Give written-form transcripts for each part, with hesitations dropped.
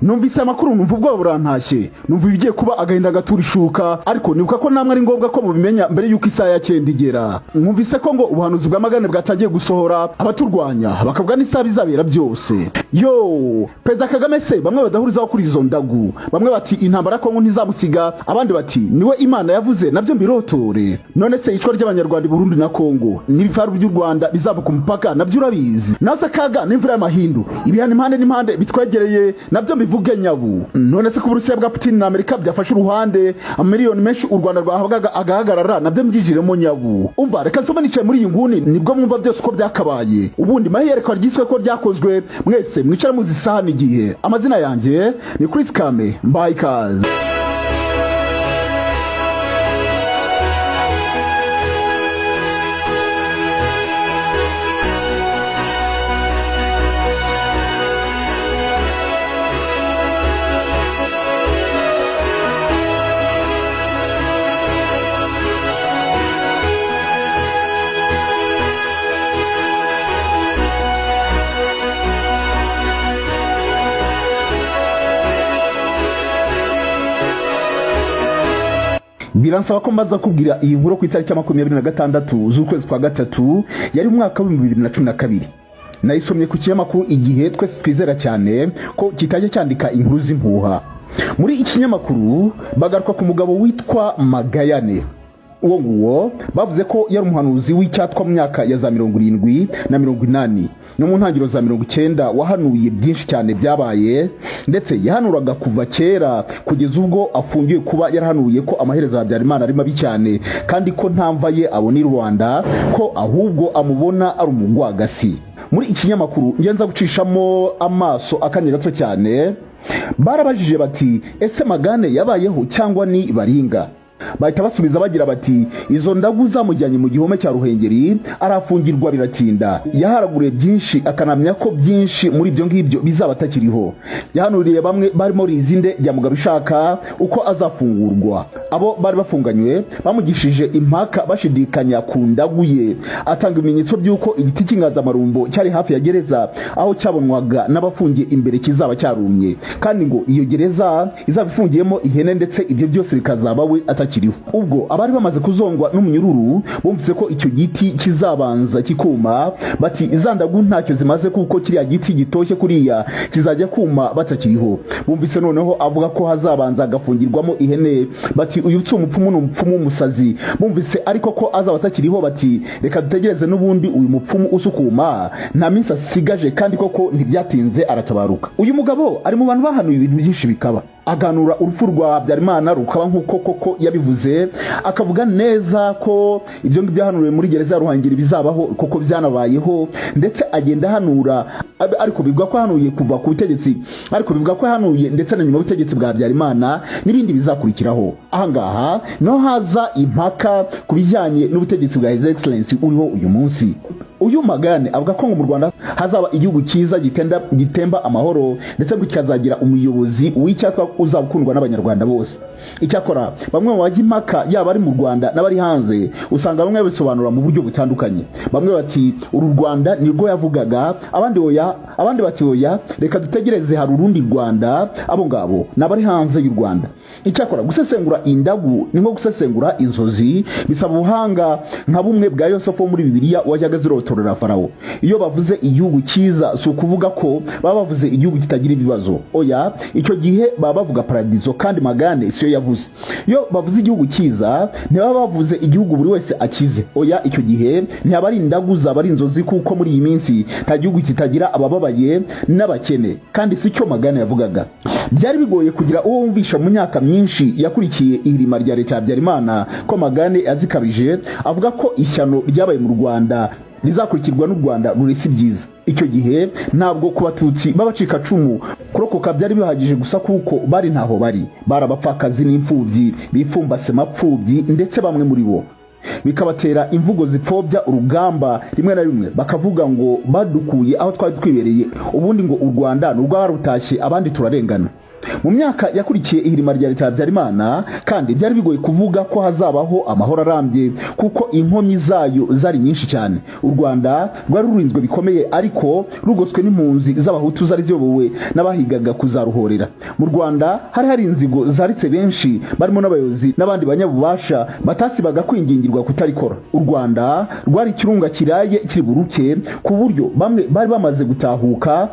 Numvise amakuru, numva ubwoba burantashye, numva ibigiye kuba agahinda gatura ishuka, ariko nibuka ko namwe ari ngombwa ko mubimenya mbere y'uko isaha ya 9 igera. Mwumvise ko ngo ubuhanuzi bwa Magane bwatangiye gusohora, abaturwanya bakavuga n'isaha bizabera byose. Yo Perezida Kagame se bamwe badahurizaho kuri izo ndagu, bamwe bati intambara ya Kongo ntizamusiga, abandi bati niwe Imana yavuze nabyo mbirotore. None se icwa ry'Abanyarwanda i Burundi na Kongo n'ibifaru by'u Rwanda bizabuka umupaka nabyo urabizi? Naze kaga n'imvura y'amahindu ibihano impande n'impande bitwegereye nabyo mbivuge nyabu? None se ko Uburusiya bwa Putin na Amerika byafashe uruhande, amamiliyoni menshi u Rwanda rwahabwaga agahagarara, nabyo mbyijiremo nyabu? Umva, reka nsome nicaye muri iyi nguni, nibwo mwumva byose uko byakabaye. Ubundi mahiyerekwa ryiswe ko ryakozwe, mwese mwicara muzi isaha n'igihe. Amazina yanjye ni Chris Kame, mbaye ikaze. Biransaba ko mbaza kubwira iyi nkuru ku itariki ya 26 z'ukwezi kwa gatatu, yari umwaka wa 2012. Nayisomye ku kinyamakuru Igihe, twese twizera cyane ko kitajya cyandika inkuru z'impuha. Muri iki kinyamakuru bagaruka ku mugabo witwa Magayane. Uwo nguwo bavuze ko yari umuhanuzi w'icyatwa mu myaka ya za 70 na 80 no mu ntangiriro za 90, wahanuye byinshi cyane byabaye, ndetse yahanuraga kuva kera kugeza ubwo afungiwe kuba yarahanuye ko amaherezo ya Habyarimana ari mabi cyane, kandi ko nta mva ye abona i Rwanda, ko ahubwo amubona ari umugwagasi. Muri iki kinyamakuru ngenza gucishamo amaso akanya gato cyane, barabajije bati: "Ese Magane yabayeho cyangwa ni baringa?" Bahita basubiza bagira bati: "Izo ndagu zamujyanye mu gihome cya Ruhengeri, arafungirwa biratinda. Yaharaguriye byinshi, akanamya ko byinshi muri ibyo ngibyo bizaba atakiriho. Yahanuriye bamwe barimo Rizinde rya Mugabishaka uko azafungurwa. Abo bari bafunganywe bamugishije impaka bashidikanya ku ndagu ye, atanga ibimenyetso by'uko igiti cy'inganzamarumbo cyari hafi ya gereza aho cyabonwaga n'abafungiye imbere kizaba cyarumye, kandi ngo iyo gereza izaba ifungiyemo ihene, ndetse ibyo byose bikazaba we atakiriho. Ubwo abari bamaze kuzongwa n'umunyururu bumvise ko icyo giti kizabanza kikuma, bati izandagu ntacyo zimaze kuko kiriya giti gitoshye kuriya kizajya kuma batakiriho. Bumvise noneho avuga ko hazabanza agafungirwamo ihene, bati uyu si umupfumu, ni umupfumu w'umusazi. Bumvise ariko ko azaba atakiriho, bati reka dutegereze, n'ubundi uyu mupfumu usukuma nta minsi asigaje." Kandi koko ntibyatinze aratabaruka. Uyu mugabo ari mu bantu bahanuye ibintu byinshi bikaba, aganura urupfu rwa Habyarimana rukaba nk'uko koko yabivuze, akavuga neza ko ibyo ngibyo yahanuriwe muri gereza ya Ruhengeri bizabaho, koko byanabayeho. Ndetse agenda ahanura, ariko bivuga ko yahanuye kuva ku butegetsi, ariko bivuga ko yahanuye ndetse na nyuma y'ubutegetsi bwa Habyarimana n'ibindi bizakurikiraho. Ahangaha niho haza impaka ku bijyanye n'ubutegetsi bwa His Excellency uriho uyu munsi. Uyu Magane avuga ko ngo mu Rwanda hazaba igihugu cyiza gitemba amahoro, ndetse ngo kikazagira umuyobozi w'icyatwa uzaba ukundwa n'Abanyarwanda bose. Icyakora bamwe mu bajya impaka, yaba ari mu Rwanda n'abari hanze, usanga bamwe babisobanura mu buryo butandukanye. Bamwe bati uru Rwanda nirwo yavugaga, abandi oya, abandi bati oya, reka dutegereze hari urundi Rwanda. Abo ngabo ni abari hanze y'u Rwanda. Icyakora gusesengura indagu ni nko gusesengura inzozi, bisaba ubuhanga nka bumwe bwa Yosefu wo muri Bibiliya wajyaga zirotorera Farawo. Iyo bavuze igihugu cyiza, si ukuvuga ko baba bavuze igihugu kitagira ibibazo, oya, icyo gihe baba bavuga paradizo, kandi Magane siyo yavuze. Iyo bavuze igihugu cyiza, ntibaba bavuze igihugu buri wese akize, oya, icyo gihe ntiyaba ari indagu, zaba ari inzozi, kuko muri iyi minsi nta gihugu kitagira abababaye n'abakene, kandi si cyo Magane yavugaga. Byari bigoye kugira uwo wumvisha mu myaka myinshi yakurikiye ihirima rya leta ya Habyarimana ko Magane yazikabije avuga ko ishyano ryabaye mu Rwanda rizakurikirwa n'u Rwanda ruresa ibyiza. Icyo gihe ntabwo ku Batutsi b'abacikacumu kurokoka byari bihagije gusa, kuko bari ntaho bari, bari abapfakazi n'imfubyi bifumbase mapfubyi, ndetse bamwe muri bo bikabatera imvugo zipfobya urugamba, rimwe na rimwe bakavuga ngo badukuye aho twari twibereye, ubundi ngo u Rwanda ni urw'abarutashye, abandi turarengana. Mu myaka yakurikiye ihirima rya leta ya Habyarimana kandi, byari bigoye kuvuga ko hazabaho amahoro arambye, kuko inkomyi zayo zari nyinshi cyane. U Rwanda rwari rurinzwe bikomeye, ariko rugoswe n'impunzi z'Abahutu zari ziyobowe n'abahigaga kuzaruhorera. Mu Rwanda hari hari inzigo zaritse benshi, barimo n'abayobozi n'abandi banyabubasha batasibaga kwingingirwa kutarikora. U Rwanda rwari ikirunga kiraye kiri buruke, ku buryo bamwe bari bamaze gutahuka,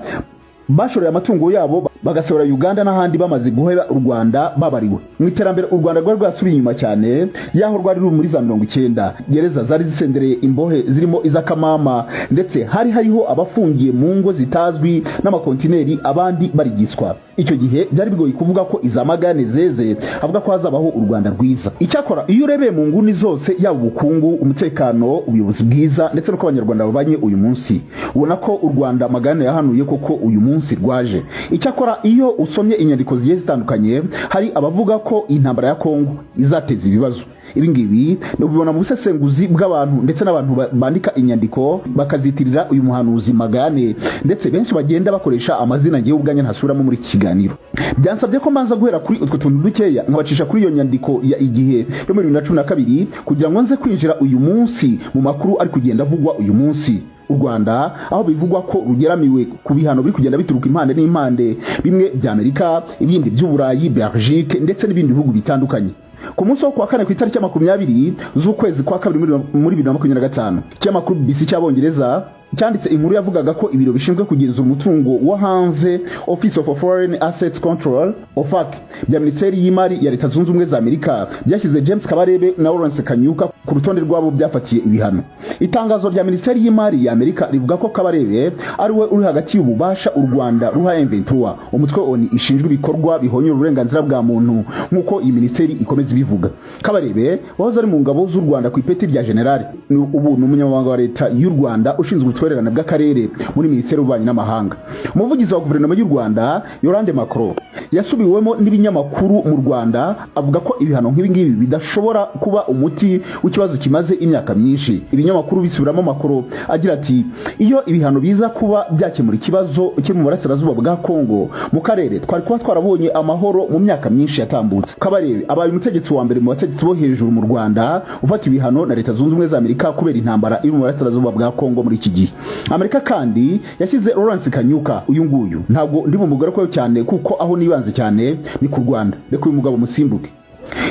bashoreye amatungo yabo bagasohora Uganda n'ahandi, bamaze guheba u Rwanda babariwe. Mu iterambere, u Rwanda rwari rwasubiye inyuma cyane y'aho rwari ruri muri za 90. Gereza zari zisendereye imbohe, zirimo iz'akamama, ndetse hari hariho abafungiye mu ngo zitazwi n'amakontineri, abandi barigiswa. Icyo gihe byari bigoye kuvuga ko iza magane zeze avuga ko hazabaho u Rwanda rwiza. Icyakora, iyo urebeye mu nguni zose, yaba ubukungu, umutekano, ubuyobozi bwiza, ndetse n'uko Abanyarwanda babanye uyu munsi, ubona ko u Rwanda Magane yahanuye koko uyu munsi rwaje. Icyakora, iyo usomye inyandiko zigiye zitandukanye, hari abavuga ko intambara ya Kongo izateza ibibazo. Ibi ngibi ubibona mu busesenguzi bw'abantu, ndetse n'abantu bandika inyandiko bakazitirira uyu muhanuzi Magane, ndetse benshi bagenda bakoresha amazina ngewe ubwanjye ntasubiramo muri iki kiganiro. Byansabye ko mbanza guhera kuri utwo tuntu dukeya, nkabacisha kuri iyo nyandiko ya Igihe yo muri 2012, kugira ngo nze kwinjira uyu munsi mu makuru ari kugenda avugwa uyu munsi. U Rwanda, aho bivugwa ko rugeramiwe ku bihano biri kugenda bituruka impande n'impande, bimwe bya Amerika, ibindi by'Uburayi, Belgique, ndetse n'ibindi bihugu bitandukanye. Ku munsi wo kuwa kane, ku itariki ya 20 z'ukwezi kwa kabiri muri 2025, ikinyamakuru BBC cy'Abongereza cyanditse inkuru yavugaga ko ibiro bishinzwe kugenzura umutungo wo hanze, Office of Foreign Assets Control, OFAC, bya Minisiteri y'Imari ya Leta Zunze Ubumwe za Amerika byashyize James Kabarebe na Lawrence Kanyuka ku rutonde rw'abo byafatiye ibihano. Itangazo rya Minisiteri y'Imari ya Amerika rivuga ko Kabarebe ari we uri hagati y'ububasha u Rwanda ruha M23, umutwe ONU ishinzwe ibikorwa bihonyora uburenganzira bwa muntu, nk'uko iyi minisiteri ikomeza ibivuga. Kabarebe wahoze ari mu ngabo z'u Rwanda ku ipeti rya generali, ubu ni umunyamabanga wa Leta y'u Rwanda ushinzwe ubutwererane bw'akarere muri Minisiteri y'Ububanyi n'Amahanga. Umuvugizi wa Guverinoma y'u Rwanda, Yolande Makolo, yasubiwemo n'ibinyamakuru mu Rwanda, avuga ko ibihano nk'ibi ngibi bidashobora kuba umuti w'ikibazo kimaze imyaka myinshi. Ibinyamakuru bisubiramo Makolo agira ati: "Iyo ibihano biza kuba byakemura ikibazo kiri mu burasirazuba bwa Kongo, mu karere twari kuba twarabonye amahoro mu myaka myinshi yatambutse." Kabarebe abaye umutegetsi wa mbere mu bategetsi bo hejuru mu Rwanda ufata ibihano na Leta Zunze Ubumwe za Amerika kubera intambara iri mu burasirazuba bwa Kongo muri iki gihe. Amerika kandi yashyize Lawrence Kanyuka, uyu nguyu ntabwo ndi bumugarukeho cyane, kuko aho nibanze cyane ni ku Rwanda, reka uyu mugabo musimbuke.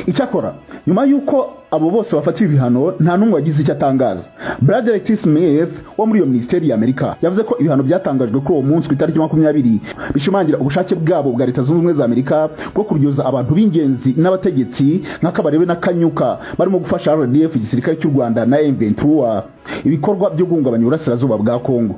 Icyakora, nyuma y'uko abo bose bafatiwe ibihano, nta n'umwe wagize icyo atangaza. Bradley T. Smith wo muri iyo minisiteri ya Amerika yavuze ko ibihano byatangajwe kuri uwo munsi ku itariki 20 bishimangira ubushake bwabo bwa Leta Zunze Ubumwe za Amerika bwo kuryoza abantu b'ingenzi n'abategetsi nka Kabarebe na Kanyuka barimo gufasha RDF, igisirikare cy'u Rwanda, na M23 ibikorwa byo guhungabanya uburasirazuba bwa Kongo.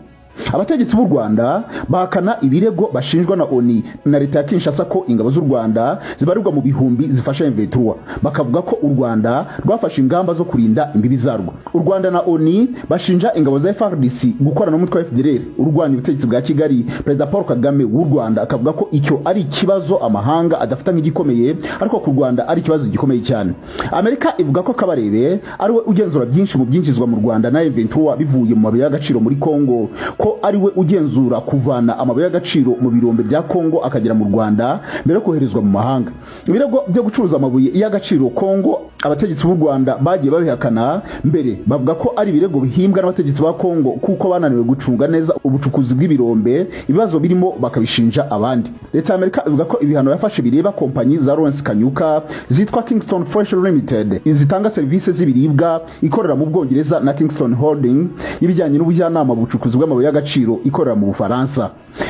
Abategetsi b'u Rwanda bahakana ibirego bashinjwa na ONU na leta ya Kinshasa ko ingabo z'u Rwanda zibarirwa mu bihumbi zifasha M23, bakavuga ko u Rwanda rwafashe ingamba zo kurinda imbibi zarwo. U Rwanda na ONU bashinja ingabo za FARDC gukorana n'umutwe wa FDLR urwanya ubutegetsi bwa Kigali. Perezida Paul Kagame w'u Rwanda akavuga ko icyo ari ikibazo amahanga adafata nk'igikomeye, ariko ku Rwanda ari ikibazo gikomeye cyane. Amerika ivuga ko Kabarebe ari we ugenzura byinshi mu byinjizwa mu Rwanda na M23 bivuye mu mabuye y'agaciro muri Kongo, ko ari we ugenzura kuvana amabuye y'agaciro mu birombe bya Kongo akagera mu Rwanda mbere yo koherezwa mu mahanga. Ibirego byo gucuruza amabuye y'agaciro Kongo, abategetsi b'u Rwanda bagiye babihakana mbere, bavuga ko ari ibirego bihimbwa n'abategetsi ba Kongo kuko bananiwe gucunga neza ubucukuzi bw'ibirombe, ibibazo birimo bakabishinja abandi. Leta ya Amerika ivuga ko ibihano yafashe bireba kompanyi za Lawrence Kanyuka zitwa Kingston Fresh Limited zitanga serivisi z'ibiribwa ikorera mu Bwongereza, na Kingston Holding y'ibijyanye n'ubujyanama bucukuzi bw'amabuye y'agaciro ikorera mu Bufaransa.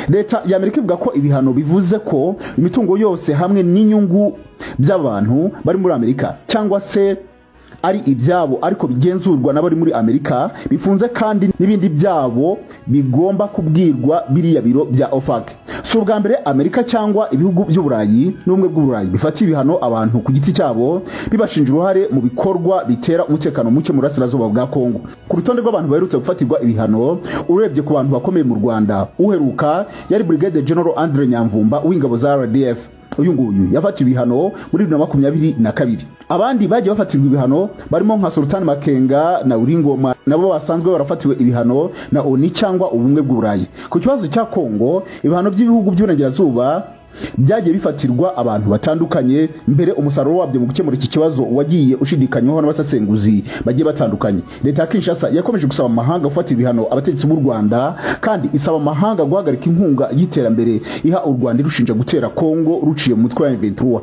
Leta ya Amerika ivuga ko ibihano bivuze ko imitungo yose hamwe n'inyungu by'abantu bari muri Amerika cyangwa se ari ibyabo ariko bigenzurwa n'abari muri Amerika bifunze, kandi n'ibindi byabo bigomba kubwirwa biriya biro bya OFAC. Si ubwa mbere Amerika cyangwa ibihugu by'Uburayi n'Ubumwe bw'Uburayi bifatiye ibihano abantu ku giti cyabo, bibashinja uruhare mu bikorwa bitera umutekano muke mu burasirazuba bwa Kongo. Ku rutonde rw'abantu baherutse gufatirwa ibihano, urebye ku bantu bakomeye mu Rwanda, uheruka yari Brigadier General Andre Nyamvumba w'ingabo za RDF. Uyu nguyu yafatiwe ibihano muri 2022. Abandi bagiye bafatirwa ibihano barimo nka Sultan Makenga na Uringoma, nabo basanzwe barafatiwe ibihano na ONU cyangwa Ubumwe bw'Uburayi. Ku kibazo cya Kongo, ibihano by'ibihugu by'Uburengerazuba Byagiye bifatirwa abantu batandukanye mbere. Umusaruro wabyo mu gukemura iki kibazo wagiye ushidikanywaho n'abasesenguzi bagiye batandukanye. Leta ya Kinshasa yakomeje gusaba amahanga gufata ibihano abategetsi b'u Rwanda, kandi isaba amahanga guhagarika inkunga y'iterambere iha u Rwanda, irushinja gutera Kongo ruciye mu mutwe wa M23.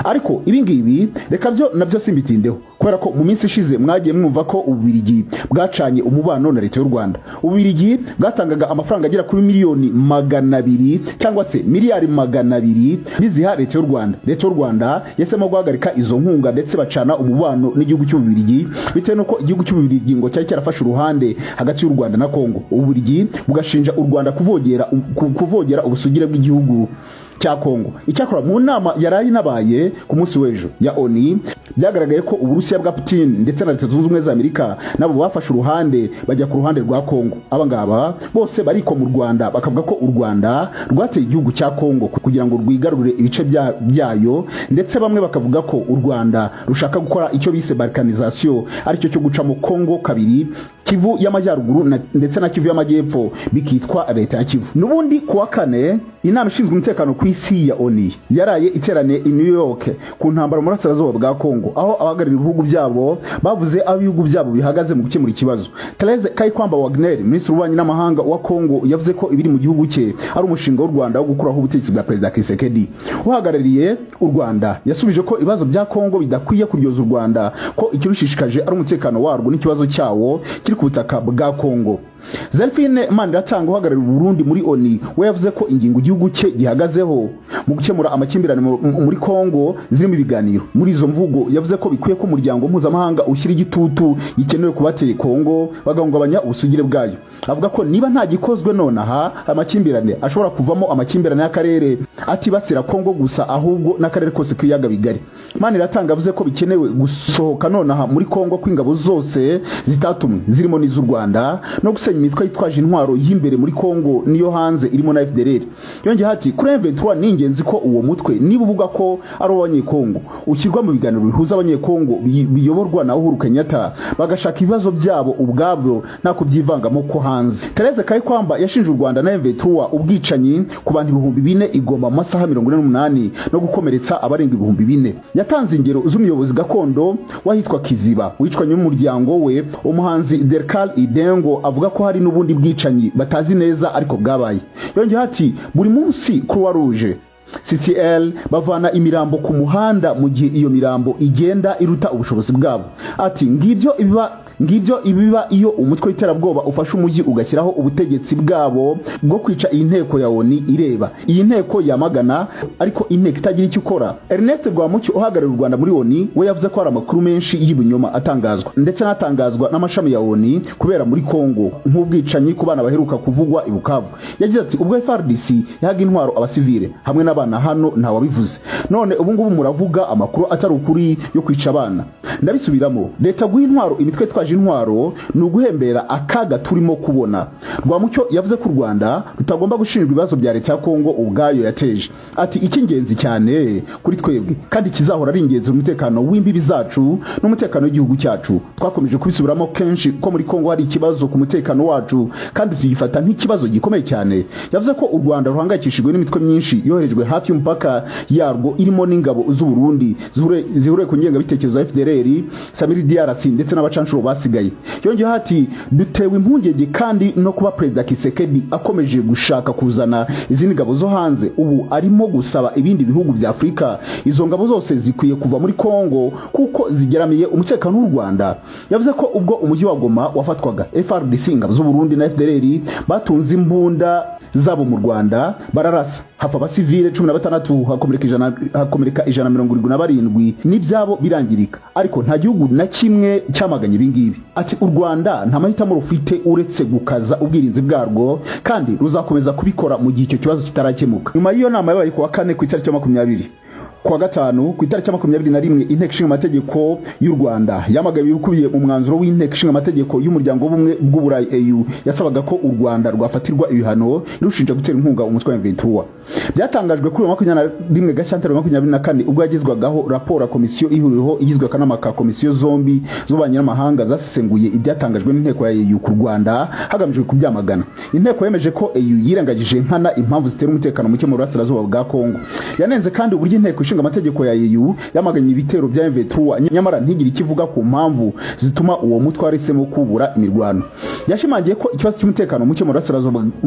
Ariko ibi ngibi reka byo nabyo simbitindeho, kubera ko mu minsi ishize mwagiye mwumva ko Ububirigi bwacanye umubano na leta y'u Rwanda. Ububirigi bwatangaga amafaranga agera kuri miliyoni 200 cyangwa se miliyari 200 biziha leta y'u Rwanda. Leta y'u Rwanda yahisemo guhagarika izo nkunga, ndetse bacana umubano n'igihugu cy'Ububirigi, bitewe n'uko igihugu cy'Ububirigi ngo cyari cyarafashe uruhande hagati y'u Rwanda na Kongo. Ububirigi bugashinja u Rwanda kuvogera ubusugire bw'igihugu cya Kongo. Icyakora mu nama yaraye inabaye ku munsi w'ejo ya ONU, byagaragaye ko Uburusiya bwa Putin ndetse na Leta Zunze Ubumwe za Amerika nabo bafashe uruhande, bajya ku ruhande rwa Kongo. Aba ngaba bose bariko mu Rwanda, bakavuga ko u Rwanda rwateye igihugu cya Kongo kugira ngo rwigarurire ibice byayo, ndetse bamwe bakavuga ko u Rwanda rushaka gukora icyo bise balkanisation, aricyo cyo gucamo Kongo kabiri, Kivu y'Amajyaruguru ndetse na Kivu y'Amajyepfo bikitwa leta ya Kivu. N'ubundi ku wa kane, inama ishinzwe umutekano ku isi ya ONU yaraye iteraniye i New York ku ntambara mu burasirazuba bwa Kongo, aho abahagarariye ibihugu byabo bavuze aho ibihugu byabo bihagaze mu gukemura ikibazo. Therese Kayikwamba Wagner, minisitiri w'ububanyi n'amahanga wa Kongo, yavuze ko ibiri mu gihugu cye ari umushinga w'u Rwanda wo gukuraho ubutegetsi bwa Perezida Tshisekedi. Uhagarariye u Rwanda yasubije ko ibibazo bya Kongo bidakwiye kuryoza u Rwanda, ko ikirushishikaje ari umutekano warwo n'ikibazo cyawo kiri ku butaka bwa Kongo. Zelfine Maniratanga, uhagarariye Burundi muri ONU, we yavuze ko ingingo igihugu cye gihagazeho mu gukemura amakimbirane muri Kongo zirimo ibiganiro. Muri izo mvugo yavuze ko bikwiye ko umuryango mpuzamahanga ushyira igitutu gikenewe ku bateye Kongo bagahungabanya ubusugire bwayo. Avuga ko niba nta gikozwe nonaha, amakimbirane ashobora kuvamo amakimbirane y'akarere atibasira Kongo gusa, ahubwo n'akarere kose k'ibiyaga bigari. Maniratanga avuze ko bikenewe gusohoka nonaha muri Kongo kw'ingabo zose zitatumwe, zirimo n'iz'u Rwanda, no gusenya imitwe yitwaje intwaro y'imbere muri Kongo niyo hanze, irimo na FDLR. Yongeyeho ati: "Kuri M23 ni ingenzi ko uwo mutwe, niba uvuga ko ari uw'Abanyekongo, ushyirwa mu biganiro bihuza Abanyekongo biyoborwa na Uhuru Kenyatta, bagashaka ibibazo byabo ubwabo nta kubyivangamo ko hanze." Therese Kayikwamba yashinje u Rwanda na M23 ubwicanyi ku bantu 4000 i Goma mu masaha 48 no gukomeretsa abarenga 4000. Yatanze ingero z'umuyobozi gakondo wahitwa Kiziba wicwanye n'umuryango we, umuhanzi Delcal Idengo, avuga ko hari n'ubundi bwicanyi batazi neza ariko bwabaye. Yongeyeho ati: "Buri munsi Croix Rouge, CCL bavana imirambo ku muhanda mu gihe iyo mirambo igenda iruta ubushobozi bwabo." Ati: "Ngibyo ibiba iyo umutwe w'iterabwoba ufashe umujyi ugashyiraho ubutegetsi bwabo bwo kwica." Iyi nteko ya ONU ireba, iyi nteko yamagana, ariko inteko itagira icyo ikora. Ernest Rwamucyo, uhagarariye u Rwanda muri ONU, we yavuze ko hari amakuru menshi y'ibinyoma atangazwa ndetse n'atangazwa n'amashami ya ONU kubera muri Kongo, nk'ubwicanyi ku bana baheruka kuvugwa i Bukavu. Yagize ati: "Ubwo FARDC yahaga intwaro abasivile hamwe n'abana hano, ntawabivuze. None ubu ngubu muravuga amakuru atari ukuri yo kwica abana. Ndabisubiramo, leta guha intwaro imitwe itwaje intwaro ni uguhembera akaga turimo kubona." Rwamucyo yavuze ko u Rwanda rutagomba gushinjwa ibibazo bya leta ya Kongo ubwayo yateje. Ati: "Icy'ingenzi cyane kuri twebwe kandi kizahora ari ingenzi, umutekano w'imbibi zacu n'umutekano w'igihugu cyacu. Twakomeje kubisubiramo kenshi ko muri Kongo hari ikibazo ku mutekano wacu, kandi tugifata nk'ikibazo gikomeye cyane." Yavuze ko u Rwanda ruhangayikishijwe n'imitwe myinshi yoherejwe hafi y'umupaka yarwo, irimo n'ingabo z'u Burundi zihuriye ku ngengabitekerezo ya FDLR, Samiri DRC ndetse n'abacanshuro basigaye. Yongeyeho ati: "Dutewe impungenge kandi no kuba Perezida Tshisekedi akomeje gushaka kuzana izindi ngabo zo hanze. Ubu arimo gusaba ibindi bihugu bya Afurika. Izo ngabo zose zikwiye kuva muri Kongo kuko zigeramiye umutekano w'u Rwanda." Yavuze ko ubwo umujyi wa Goma wafatwaga, FARDC, ingabo z'u Burundi na FDLR batunze imbunda zabo mu Rwanda, bararasa, hapfa abasivile 16, hakomereka 177, n'ibyabo birangirika, ariko nta gihugu na kimwe cyamaganye ibi ngibi. Ati: "U Rwanda nta mahitamo rufite uretse gukaza ubwirinzi bwarwo, kandi ruzakomeza kubikora mu gihe icyo kibazo kitarakemuka." Nyuma y'iyo nama yabaye ku wa kane ku itariki ya 20, ku Kuwa gatanu, ku itariki ya 21, Inteko Ishinga Amategeko y'u Rwanda yamagaye ibikubiye mu mwanzuro w'Inteko Ishinga Amategeko y'Umuryango w'Ubumwe bw'Uburayi, EU, yasabaga ko u Rwanda rwafatirwa ibihano rushinja gutera inkunga umutwe wa M23. Byatangajwe kuri uyu 21 Gashyantare 24, ubwo yagezwagaho raporo ya komisiyo ihuriweho igizwe akanama ka komisiyo zombi z'ububanyi n'amahanga zasesenguye ibyatangajwe n'inteko ya EU ku Rwanda hagamijwe kubyamagana. Inteko yemeje ko EU yirengagije nkana impamvu zitera umutekano muke mu burasirazuba bwa Kongo. Yanenze kandi uburyo Inteko Ishinga Amategeko ya EU yamaganye ibitero bya M23, nyamara ntigire icyo ivuga ku mpamvu zituma uwo mutwe wahisemo kubura imirwano. Yashimangiye ko ikibazo cy'umutekano muke mu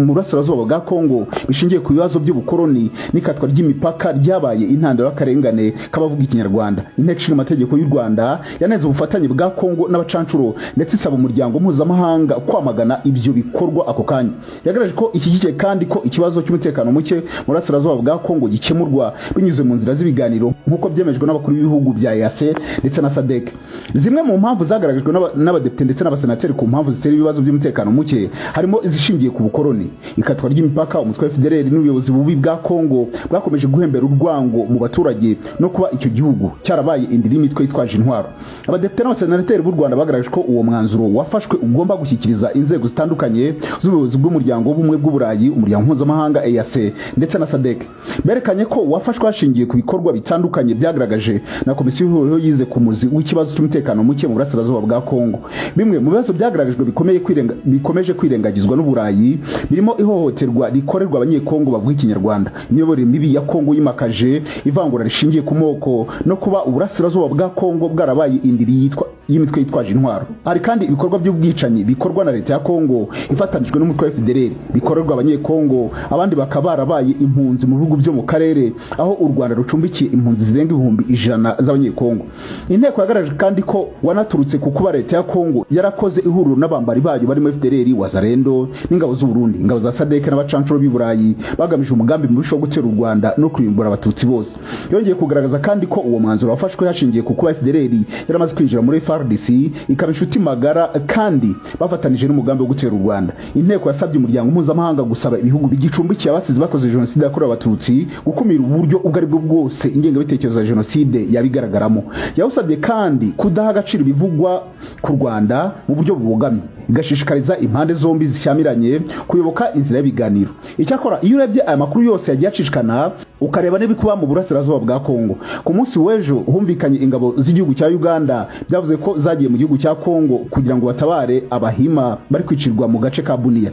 burasirazuba bwa Kongo bishingiye ku bibazo by'ubukoloni n'ikatwa ry'imipaka ryabaye intandaro y'akarengane k'abavuga Ikinyarwanda. Inteko Ishinga Amategeko y'u Rwanda yanenze ubufatanye bwa Kongo n'abacancuro, ndetse isaba umuryango mpuzamahanga kwamagana ibyo bikorwa ako kanya. Yagaragaje ko ishyigikiye kandi ko ikibazo cy'umutekano muke mu burasirazuba bwa Kongo gikemurwa binyuze mu nzira z'ibiganiro, nk'uko byemejwe n'abakuru b'ibihugu bya EAC ndetse na SADC. Zimwe mu mpamvu zagaragajwe n'abadepite ndetse n'abasenateri ku mpamvu zitera ibibazo by'umutekano muke harimo izishingiye ku bukoloni, ikatwa ry'imipaka, umutwe wa FDLR n'ubuyobozi bubi bwa Kongo bwakomeje guhembera urwango mu baturage, no kuba icyo gihugu cyarabaye indiri y'imitwe yitwaje intwaro. Abadepite n'abasenateri b'u Rwanda bagaragaje ko uwo mwanzuro wafashwe ugomba gushyikiriza inzego zitandukanye z'ubuyobozi bw'Umuryango w'Ubumwe bw'Uburayi, umuryango mpuzamahanga EAC ndetse na SADC. Berekanye ko wafashwe hashingiye ku bikorwa bitandukanye byagaragaje na komisiyo ihuriweho yize ku muzi w'ikibazo cy'umutekano muke mu burasirazuba bwa Kongo. Bimwe mu bibazo byagaragajwe bikomeye bikomeje kwirengagizwa n'Uburayi birimo ihohoterwa rikorerwa Abanyekongo bavuga Ikinyarwanda, imiyoborere mibi ya Kongo yimakaje ivangura rishingiye ku moko, no kuba uburasirazuba bwa Kongo bwarabaye indiri y'imitwe yitwaje intwaro. Hari kandi ibikorwa by'ubwicanyi bikorwa na leta ya Kongo ifatanijwe n'umutwe wa FDLR bikorerwa Abanyekongo, abandi bakaba barabaye impunzi mu bihugu byo mu karere, aho u Rwanda rucumbikiye impunzi zirenga 100,000 z'Abanyekongo. Inteko yagaragaje kandi ko wanaturutse ku kuba leta ya Kongo yarakoze ihuriro n'abambari bayo barimo FDLR, Wazalendo n'ingabo z'u Burundi, ingabo za SADC n'abacancuro b'i Burayi, bagamije umugambi mubisha wo gutera u Rwanda no kurimbura Abatutsi bose. Yongeye kugaragaza kandi ko uwo mwanzuro wafashwe hashingiye ku kuba FDLR yaramaze kwinjira muri FARDC, ikaba inshuti magara, kandi bafatanije n'umugambi wo gutera u Rwanda. Inteko yasabye umuryango mpuzamahanga gusaba ibihugu bigicumbikiye abasize bakoze jenoside yakorewe Abatutsi gukumira uburyo ubwo ari bwo bwose ingengabitekerezo ya jenoside yabigaragaramo. Yawusabye kandi kudaha agaciro ibivugwa ku Rwanda mu buryo bubogamye, igashishikariza impande zombi zishyamiranye kuyoboka inzira y'ibiganiro. Icyakora iyo urebye aya makuru yose yagiye acishikana, ukareba n'ibikuba mu burasirazuba bwa Kongo, ku munsi w'ejo humvikanye ingabo z'igihugu cya Uganda byavuze ko zagiye mu gihugu cya Kongo kugira ngo batabare Abahima bari kwicirwa mu gace ka Bunia.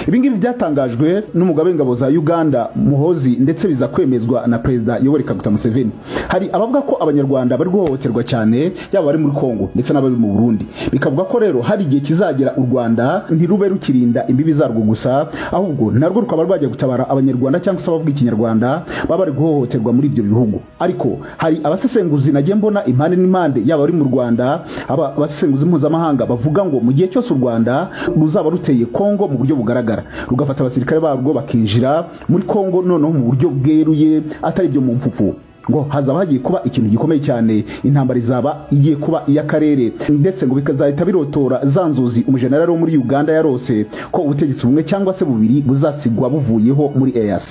Ibi ngibi byatangajwe n'umugaba w'ingabo za Uganda Muhozi, ndetse biza kwemezwa na Perezida Yoweri Kaguta Museveni. Hari abavuga ko Abanyarwanda bari guhohoterwa cyane, yaba bari muri Kongo ndetse n'abari mu Burundi. Bikavuga ko rero hari igihe kizagera u Rwanda ntirube rukirinda imbibi zarwo gusa, ahubwo narwo rukaba rwajya gutabara Abanyarwanda cyangwa se abavuga Ikinyarwanda baba bari guhohoterwa muri ibyo bihugu. Ariko hari abasesenguzi nagiye mbona impande n'impande, yaba bari mu Rwanda, aba abasesenguzi mpuzamahanga, bavuga ngo mu gihe cyose u Rwanda ruzaba ruteye Kongo mu buryo bugaragara, rugafata abasirikare barwo bakinjira muri Kongo noneho mu buryo bweruye, atari ibyo mu mfufu, ngo hazaba hagiye kuba ikintu gikomeye cyane. Intambara izaba igiye kuba iy'akarere, ndetse ngo bikazahita birotora za nzozi umujenerali wo muri Uganda yarose ko ubutegetsi bumwe cyangwa se bubiri buzasigwa buvuyeho muri EAC.